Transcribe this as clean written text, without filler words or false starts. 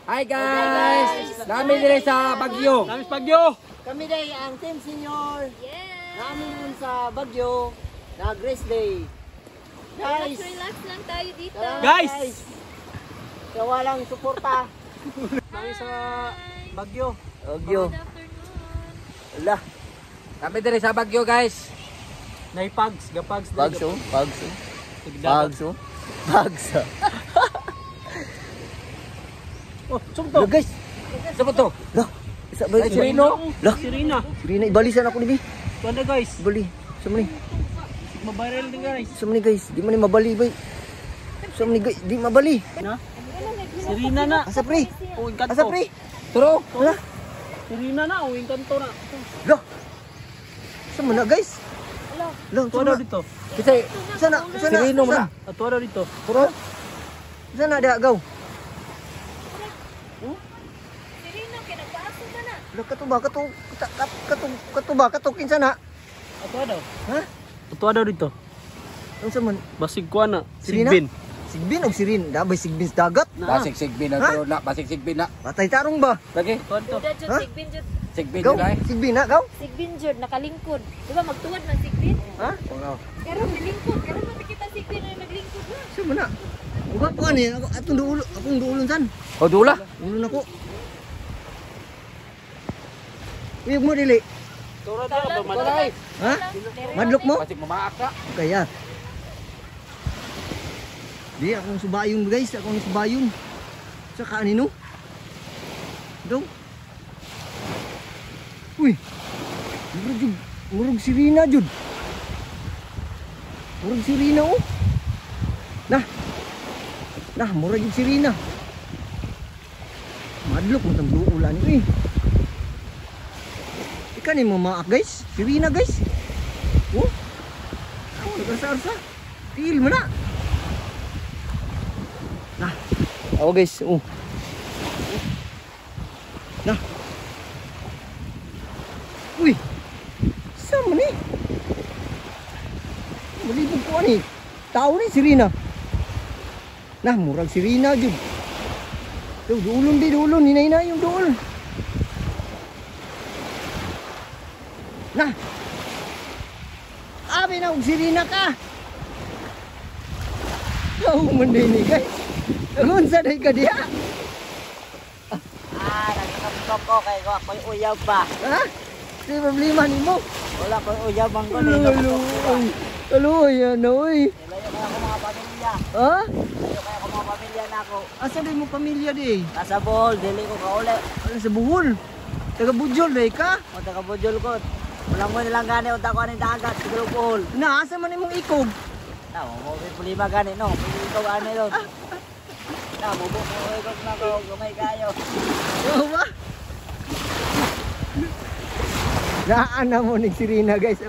Hi guys! Nami dire sa Bagyo. Nami sa Bagyo. Kami day ang Team Senior. Yes! Namin dun sa Bagyo na Grace Day. Relax, Guys, relax lang tayo dito. tara, Guys! Sa walang suporta. Nami sa Bagyo. Bagyo. Good afternoon. Ala. Nami dire sa Bagyo guys. Naipags, gapags. Bags oh, bags oh. Bags. Bags oh. Bags. Oh, sumto. Lo guys. Sa ba to? Lo. Isa ba? Ay, Sirino. Lo. Sirina. Sirina, ibalisan ako ni Bi. Tuwan na guys. Ibali. Sa man ni. Mabarel din guys. Sa man ni guys. Di man ni mabali bay. Sa man ni guys, di mabali. Na? Sirina na. Asa pre? Uwing kanto. Asa pre? Turo. Ala. Sirina na, uwing kanto na. Lo. Sa man na guys. Lo, sa Tuwa man daw na. dito. Kasi Sa na, sa na. Sirino mo na. Ah, tuwa daw dito. Turo. Sa na da gaw. Sirino, kinagpaaso ba na? Lo kato ba kato kato kato ba kato kinsa na? Ah, tuwa daw. Ha? Tuwa daw dito. Unsa man? Basig kuha na. Sirina? Sigbin. Sigbin og sirin, dabay sigbin sa dagat. Na. Basig sigbin na Ha? turo na. Basig sigbin na. Patay tarong ba? Lagi. Tuwa dito. Duda jud, Ha? sigbin jud. Sigbin Gaw, yun ay. sigbin na gaw. Sigbin jud, nakalingkod. Di ba magtuwad man sigbin? Ha? Karon nilingkod, karon man kita sigbin na naglingkod na. Sa man na. Uga po ani ako atong dulo, akong duulon san. O dula. Ulon ako. Uyog mo dili. Tuwa daw. Turo ay. Ha? Madlok mo? Basig mamaak na. Kaya. Di akong subayon guys, akong subayon. Sa kaanino? Dong. Uy. Murag jud, murag sirina jud. Murag sirina oh. Nah. Nah, murag jud sirina. Madlok mo tang duulan ni eh. Ika ni mamaak guys, sirina guys. Oh. Oh, nag-arsa-arsa. Tiil mo na. Nah. Oh guys, oh. Nah. Uy. Saan man eh? Malibog ko ani. Tao ni si Rina. Nah, murag si Rina jud. Yo, duulon di duulon, hinay yung duol. Nah. Abi na og si Rina ka. Kau man din ni guys. Unsa day ka diha? Ah, nagkakaptop ko kay ko ako'y uyab pa. Ha? Di problema nimo. Wala ko'y uyab ang ko Alo, alo, ay. Alo, ay, ano, oy. Layo kaya ako mga pamilya. Ha? Layo kaya ako mga pamilya na ako. Asa day mo pamilya di? Nasa Bohol, dili ko kauli. Ano sa Bohol? Taga Bujol day ka? O taga Bujol ko. Walang mo nilang gani, unta ko aning dagat, siguro Bohol. Na, asa man imong ikog? Na, mo may problema gani no. May ikaw ani ron. Na, mo mo ikog na ko, gumay kayo. Oo ba? Naan na mo ni Sirina guys.